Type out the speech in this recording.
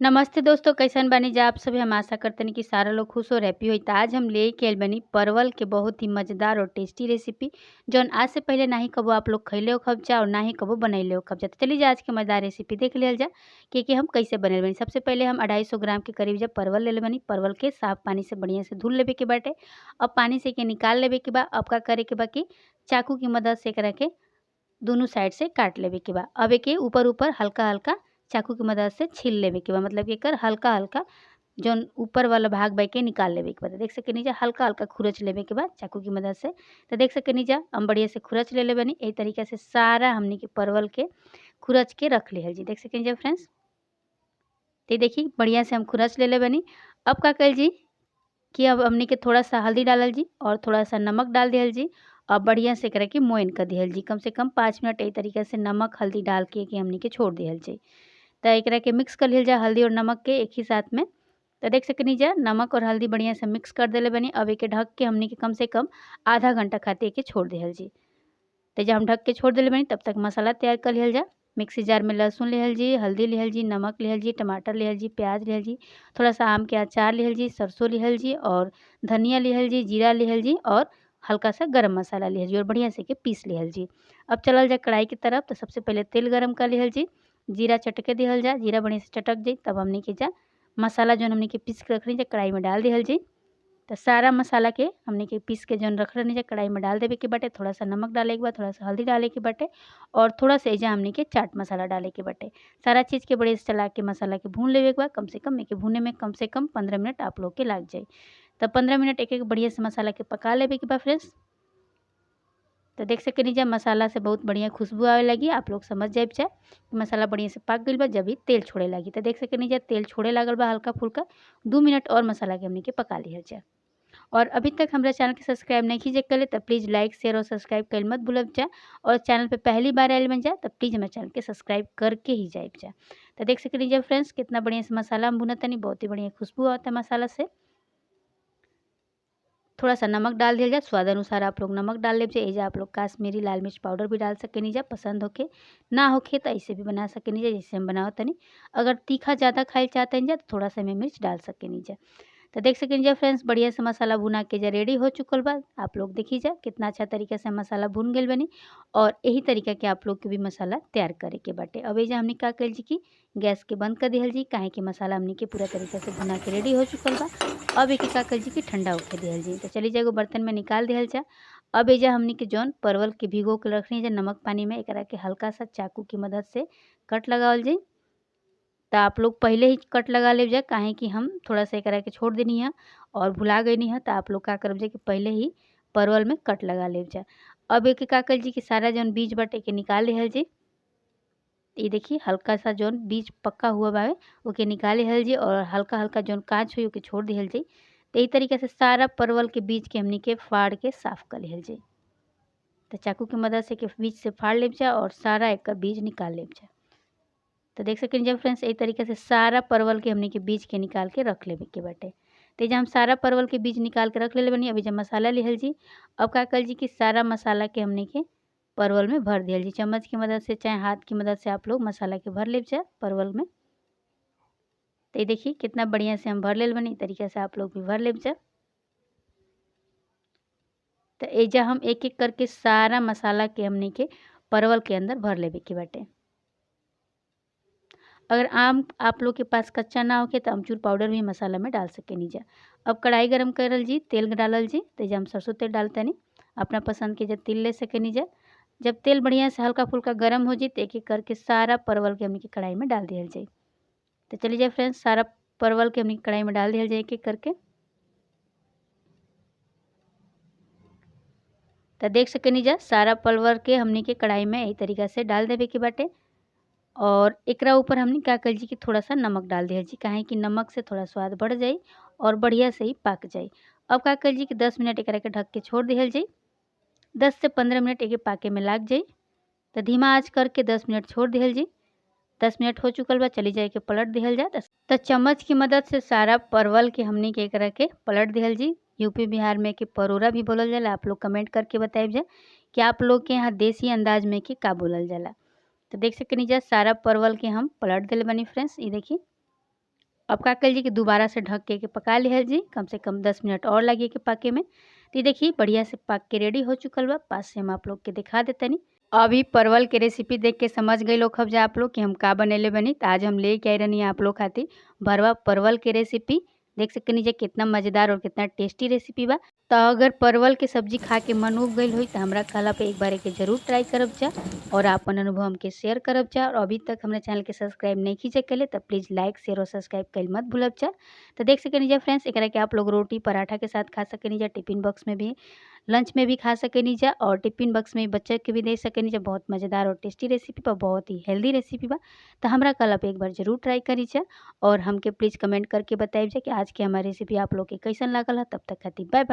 नमस्ते दोस्तों, कैसन बानी जा आप सभी। हम आशा करते हैं कि सारा लोग खुश और हैप्पी होई। तो आज हम ले के आइल बानी परवल के बहुत ही मज़ेदार और टेस्टी रेसिपी, जौन आज से पहले ना ही कबो आप लोग खैले हो खब जा और ना ही कबो बनैले हो खब जा। तो चलिए जा आज के मज़ेदार रेसिपी देख लियल जा कि हम कैसे बनैले बानी। सबसे पहले हम 250 ग्राम के करीब जब परवल ले बानी। परवल के साफ पानी से बढ़िया से धुल लेवे के बाटे। अब पानी से के निकाल लेवे के बा। अब का करे के बा कि चाकू की मदद से एकरा के दोनों साइड से काट लेवे के बा। अब एके ऊपर ऊपर हल्का हल्का चाकू की मदद से छील लेवे के बा, मतलब कि एकर हल्का हल्का जौन ऊपर वाला भाग बा के निकाल लेवे के बाद। देख सकेनी जा हल्का हल्का खुरच लेवे के बाद चाकू की मदद से। तो देख सकेनी जा हम बढ़िया से खुरच ले ले बनी। एही तरीका से सारा हमनी के परवल के खुरच के रख लिहल जी। देख सकेनी जा फ्रेंड्स, तो देखी बढ़िया से हम खुरच ले ले बनी। अब का कल जी कि अब हमनी के थोड़ा सा हल्दी डालल जी और थोड़ा सा नमक डाल दिहल जी और बढ़िया से एकरा के मोयन कर दिहल जी। कम से कम 5 मिनट एही तरीका से नमक हल्दी डाल के हमनी के छोड़ दिहल जी। तो एकरा के मिक्स कर लिहल जा हल्दी और नमक के एक ही साथ में। तो देख सकनी जा नमक और हल्दी बढ़िया से मिक्स कर देले बनी। अब एके ढक के हमनी के कम से कम आधा घंटा खातिर एके छोड़ दिहल जी। तो जब हम ढक के छोड़ देले बनी तब तक मसाला तैयार कर लिहल जा। मिक्सी जार में लहसुन लिहल जी, हल्दी लिहल जी, नमक लिहल जी, टमाटर लिहल जी, प्याज लिहल जी, थोड़ा सा आम के अचार लिहल जी, सरसों लिहल जी और धनिया लिहल जी, जीरा लिहल जी और हल्का सा गरम मसाला लिहल जी और बढ़िया से के पीस लिहल जी। अब चलल जा कढ़ाई की तरफ। तो सबसे पहले तेल गरम कर लिहल जी, जीरा चटके दिहल जा। जीरा बढ़िया से चटक जाई तब हमनी के जा मसाला जौन हमनी के पीस के रखनी जा कढ़ाई में डाल दिहल जी। तो सारा मसाला के हमनी के पीस के जौन रख रहनी जा कढ़ाई में डाल देवे के बाटे। थोड़ा सा नमक डाले के बाद, थोड़ा सा हल्दी डाले के बाटे और थोड़ा सा एजा हमनी के चाट मसाला डाले के बाटे। सारा चीज़ के बढ़िया से चला के मसाला के भून लेवे के बाद। कम से कम एके भूने में कम से कम 15 मिनट आप लोग के लाग जाई। तब 15 मिनट एक एक बढ़िया से मसाला के पका लेवे के बाद फ्रेंड्स। तो देख सकेनी जा मसाला से बहुत बढ़िया खुशबू आवे लगी। आप लोग समझ जाए चाहे कि मसाला बढ़िया से पाक गइल बा जब ही तेल छोड़े लगी। तो देख सकेनी जा तेल छोड़े लागल बा हल्का फुल्का। 2 मिनट और मसाला के हमनी के पका लिहल जाए। और अभी तक हमारा चैनल के सब्सक्राइब नहीं कीजिए कल तो प्लीज़ लाइक शेयर और सब्सक्राइब कर मत भूलब जा। और चैनल पे पहली बार आयल बन जाए तो प्लीज़ हमारे चैनल के सब्सक्राइब करके ही जाए जा। तो देख सकेनी जा फ्रेंड्स कितना बढ़िया से मसाला हम भुनत तनी, बहुत ही बढ़िया खुशबू आता है मसाला से। थोड़ा सा नमक डाल दिया जाए, स्वाद अनुसार आप लोग नमक डाल ले जाए। एजा आप लोग काश्मीरी लाल मिर्च पाउडर भी डाल सकेनी जा, पसंद होके ना होके तो ऐसे भी बना सकेनी जा जैसे हम बनाओ तनी। अगर तीखा ज़्यादा खाए चाहते हैं जा तो थोड़ा सा में मिर्च डाल सकेनी जा। तो देख सकेनी जा फ्रेंड्स बढ़िया से मसाला भुना के जा रेडी हो चुकल बा। आप लोग देखी जा कितना अच्छा तरीका से मसाला भुन गइल बनी। और यही तरीका के आप लोग के भी मसाला तैयार करे के बाटे। अब एजा हमने का कइल जी कि गैस के बंद कर दिहल जी, काहे कि मसाला हमने के पूरा तरीका से भुना के रेडी हो चुकल बा। अब एके का कइल जी कि ठंडा होके दिहल जी। तो चली जाए एगो बर्तन में निकाल दिहल जा। अब एजा हमने के जौन परवल के भिगो के रखनी जा नमक पानी में, एकरा के हल्का सा चाकू की मदद से कट लगावल जी। तो आप लोग पहले ही कट लगा ले जा, काहे कि हम थोड़ा सा एकरा के छोड़ देनी है और भुला गई है। तो आप लोग का करब जा कि पहले ही परवल में कट लगा ले जा। अब एक का कल जी कि सारा जौन बीज बाटे के निकाल लिहल जी। ये देखिए हल्का सा जौन बीज पक्का हुआ बावे ओके निकाल लिहल जी और हल्का हल्का जौन कांच हुई ओके छोड़ दिहल जी। तो यही तरीके से सारा परवल के बीज के हमनी के फाड़ के साफ कर लिहल जी। तो चाकू की मदद से के बीज से फाड़ ले जा और सारा एक बीज निकाल ले जा। तो देख सकें जब फ्रेंड्स यही तरीके से सारा परवल के हमने के बीज के निकाल के रख लेवे के बाटे। तो जब हम सारा परवल के बीज निकाल के रख ले बनी। अभी जब मसाला लिहल जी, अब का कल जी कि सारा मसाला के हमने के परवल में भर दिहल जी। चम्मच की मदद से चाहे हाथ की मदद से आप लोग मसाला के भर ले जा परवल में। तो ये देखिए कितना बढ़िया से हम भर ले बनी। तरीके से आप लोग भी भर ले जा। तो एजा हम एक एक करके सारा मसाला के हमने के परवल के अंदर भर लेवे के बाटे। अगर आम आप लोग के पास कच्चा ना होके तो अमचूर पाउडर भी मसाला में डाल सकेनी जा। अब कढ़ाई गरम करल जी, तेल डालल जी। तो जब हम सरसों तेल डालते नहीं, अपना पसंद के जब तिल ले सकेनी जा। जब तेल बढ़िया से हल्का फुल्का गर्म हो जाए तो एक एक करके सारा परवल के हमनी के कढ़ाई में डाल दिहल जाए। तो चलिए जाए फ्रेंड्स सारा परवल के हमनी कढ़ाई में डाल दिहल जाए एक एक करके। तो देख सकेनी जा सारा परवल के हमनी के कढ़ाई में यही तरीका से डाल देवे के बाटे। और एकरा ऊपर हमने का कल जी कि थोड़ा सा नमक डाल दिया जी, काहे कि नमक से थोड़ा स्वाद बढ़ जाई और बढ़िया से ही पाक जाई। अब का कल जी कि 10 मिनट एकरा के ढक के छोड़ दिहल जाई। 10 से 15 मिनट एके पाके में लाग जाई। तो धीमा आंच करके 10 मिनट छोड़ दिहल जी। 10 मिनट हो चुकल बा, चली जाए के पलट दिहल जा। तो चम्मच की मदद से सारा परवल के हमने के एकरा के पलट दिहल जी। यूपी बिहार में के परोरा भी बोलल जाला। आप लोग कमेंट करके बताइब जा कि आप लोग के यहाँ देसी अंदाज में के का बोलल जाला। तो देख सकेनी जा सारा परवल के हम पलट दिल बनी फ्रेंड्स। ये देखिए अब का कल जी कि दोबारा से ढक के पका लिहल जी। कम से कम 10 मिनट और लगी के पाके में। तो देखिए बढ़िया से पाक के रेडी हो चुकल बा। पास से हम आप लोग के दिखा देतनी। अभी परवल के रेसिपी देख के समझ गए लोग जा आप लोग कि हम का बनेले बनी। तो आज हम लेके आए रहनी आप लोग खातिर भरवा परवल के रेसिपी। देख सकनी जे कितना मज़ेदार और कितना टेस्टी रेसिपी बा। तो अगर परवल के सब्जी खा के मन उब गई होई तो हमरा कहला पे एक बार एके जरूर ट्राई करब जा और आपन अनुभव हमके शेयर करब जा। और अभी तक हमरा चैनल के सब्सक्राइब नहीं कीजिए कले तो प्लीज़ लाइक शेयर और सब्सक्राइब कल मत भूलब जा। तो देख सकनी जा फ्रेंड्स, एकरा के आप लोग रोटी पराठा के साथ खा सकनी जा, टिफिन बॉक्स में भी लंच में भी खा सकनी जा और टिफिन बॉक्स में बच्चा के भी दे सकनी जा। बहुत मज़ेदार और टेस्टी रेसिपी बा, बहुत ही हेल्दी रेसिपी बा। तो हमरा कहला पे एक बार जरूर ट्राई करी जा और हमके प्लीज़ कमेंट करके बताइब जा कि आज के हमारी रेसिपी आप लोग के कैसन लागल है। तब तक खातिर बाय बाय।